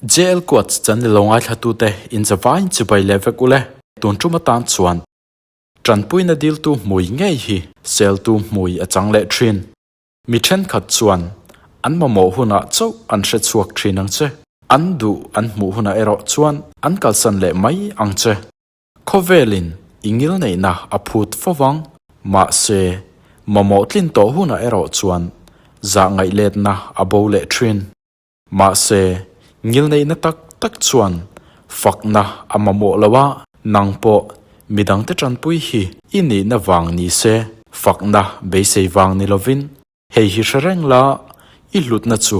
JL Quotes channel lo ngaithlatute inzavain chibai leh vek ule. Tun tum atan chuan tanpuina diltu hmui ngei hi seltu hmui a chang leh thin. Mi thenkhat chuan an mamawh hunah chauh an hre chhuak thin ang che. An duh an hmuh hunah erawh chuan an kalsan leh mai ang che. Khawvelin i ngilneihna a phut fo vang. Mahse, mamawh tlin tawh hunah erawh chuan zah ngaihletna a bo leh thin. Mahse, ngilneihna tak tak chuan fakna a mamawh lo a, nang pawh midangte tanpui hi i nihna vang ni se, fakna beisei vang ni lovin hei hi hre reng la, i hlutna chu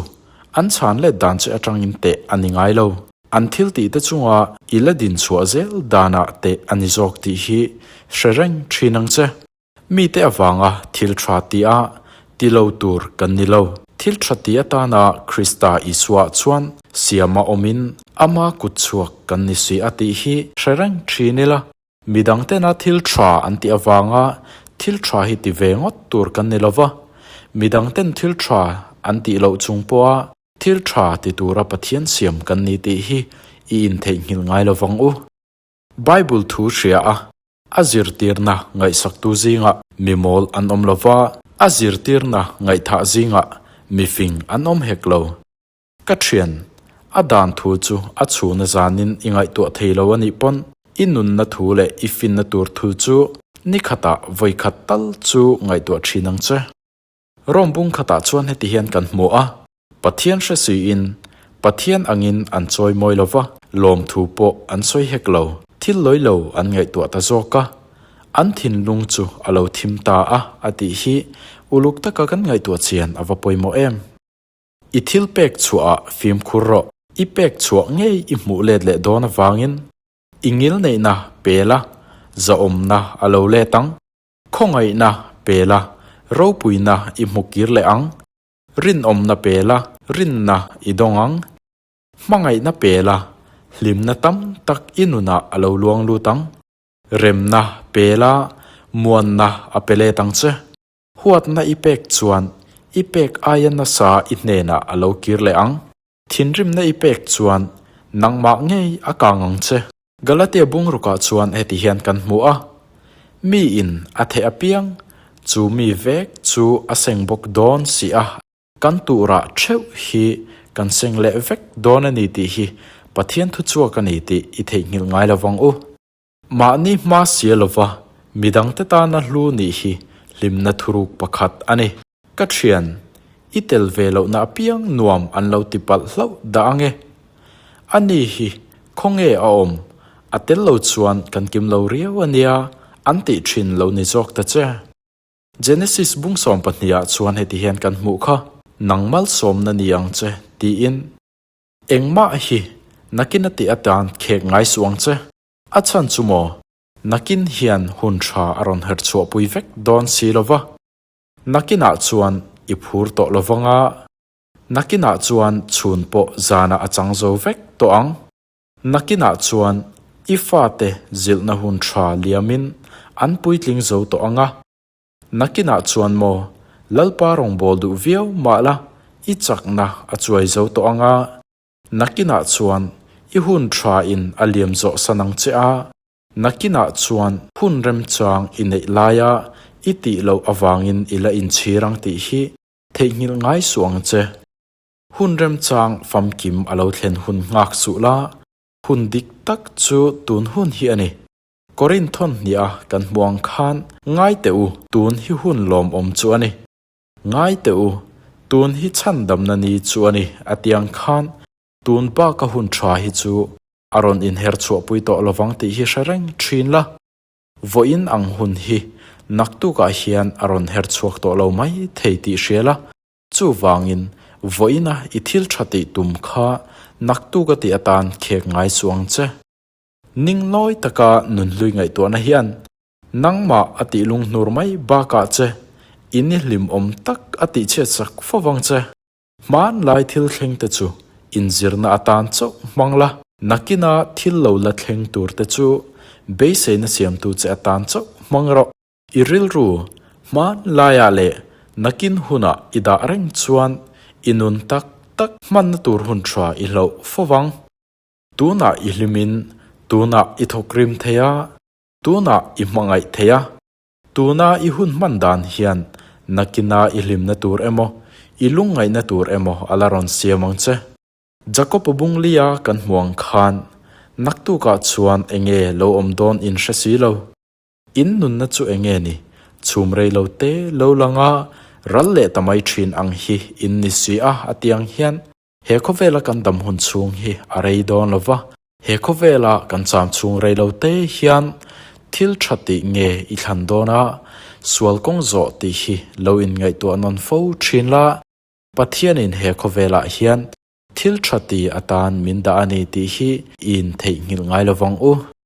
an chhan let dan che atangin teh a ni ngai lo. An thil tihte chunga i la din chhuah zel danah teh a ni zawk tih hi hre reng thin ang che. Mite avanga thil tha ti a ti lo tur kan ni lo. Thil tha ti atana Krista Isua chuan siama awmin ama kut chhuak kan ni si a tih hi hre reng thin ila. Midang tena thil tha an tih avanga thil tha hi ti ve ngawt tur kan ni lo va, midang ten thil tha an tih loh chung pawha thil tha ti tura Pathian siam kan ni tih hi i intheihnghilh ngai lo vang u. Bible thu hria a A zirtirna ngaihsaktu zingah mi mawl an awm lo va, a zirtirna ngaihthah zingah mi fing an awm hek lo. Ka thian, a dan thu chu a chhuna zanin i ngaihtuah thei lo a nih pawn i nunna thu leh i finna tur thu chu ni khatah vawi khat tal chu ngaihtuah thin ang che. Rom bung khatah chuan heti hian kan hmu a, Pathian hre siin Pathian angin an chawi mawi lo va, lawmthu pawh an sawi hek lo. Thil lawi lo an ngaihtuah ta zawk a, an thinlung chu a lo thim ta a a tih hi uluk taka kan ngaihtuah chian a va pawimawh em. I thil pek chhuahah fimkhur rawh. I pek chhuah ngei i hmuh let leh dawn avangin i ngilneihna pe la, zahawmna a lo let ang. Khawngaihna pe la, ropuina i hmu kir leh ang. Rinawmna pe la, rinna i dawng ang. Hmangaihna pe la, hlimna tam tak i nunah a lo luang lut ang. Remna pe la, muanna a pe let ang che. Huatna i pek chuan i pek aia nasa i hnenah a lo kir leh ang. Thinrimna i pek chuan nangmah ngei a kang ang che. Galatia bungrukah chuan heti hian kan hmu a, Mi in a theih apiang, chu mi vek chu a seng bawk dawn si a, kan turah theuh hi kan seng leh vek dawn a ni tih hi Pathian thuchhuak a ni tih i theihnghilh ngai lo vang u. Mahni hma sia lova midangte tana hlu nih hi hlimna thuruk pakhat a ni. Ka thian, i tel ve lohna apiang nuam an lo ti palh hlauh dah ang e. Ani hi khawnge a awm, a tel lo chuan kan kim lo riau a nia, an tih thin lo ni zawk ta che. Genesis bung 12 ah chuan heti hian kan hmuh kha, Nang malsawmna ni ang che, tiin. Engmah hi nakin a tih atan khek ngai suh ang che. A chhan chu maw, nakin hian hun tha a rawn her chhuahpui vek dawn si lo va. Nakinah chuan i phur tawh lo vang a, nakinah chuan chhun pawh zanah a chang zo vek tawh ang. Nakinah chuan i fate zilhna hun tha liamin an puitling zo tawh ang a. Nakinah chuan maw, Lalpa rawngbâwl duh viau mah la, i chakna a chuai zo tawh ang a. Nakinah chuan i hun tha in a liam zawh san ang che a. Nakinah chuan hun remchang i neih laia i tih loh avangin i la inchhir ang tih hi theihnghilh ngai suh ang che. Hun remchang famkim a lo thlen hun nghak suh la, hun dik tak chu tun hun hi a ni. Korinth thawn hniha kan hmuh ang khan ngai teh u, tun hi hun lawmawm chu a ni. Ngai teh u, tun hi chhandamna ni chu a ni a ti ang khan tun baka hun tha hi chu A rawn inher chhuahpui tawh lovang tih hi hre reng thin la. Vawiin ang hun hi naktukah hian a rawn her chhuak tawh lo mai thei tih hria la. Chuvangin, vawiina i thil tha tih tum kha naktuk a tih atan khek ngai suh ang che. Ningnawi taka nunhlui ngaihtuahna hian nangmah a tih lunghnur mai bakah che i ni hlimawm tak a tihchhiatsak fovang che. Hmanlai thil thleng te chu inzirna atan chauh hmang la, nakina thil lo la thleng tur te chu beiseina siamtu che atan chauh hmang rawh. I rilru hmanlaiah leh nakin hunah i dah reng chuan i nun tak tak hmanna tur hun tha i hloh fo vang. Tunah i hlimin, tunah i thawkrim thei a, tunah i hmangaih thei a. Tuna i hun hman dan hian nakina i hlimna tur emaw, i lungngaihna tur emaw a la rawn siam ang che. Jakob-a bunglia kan hmu ang khan naktukah chuan enge lo awm dawn in hre si lo. In nunna chu enge ni? Chhum rei lo te lo lang a, ral leh ta mai thin ang hi in ni si a a ti ang hian he khawvela kan dam hun chhung hi a rei dawn lo va. He khawvela kan cham chhung rei lo te hian thil tha tih nge i thlan dawn a, sual kawng zawh tih hi lo inngaihtuah nawn fo thin la. Pathianin he khawvelah hian thil tha ti atan min dah a ni tih hi i intheihnghilh ngai lovang u.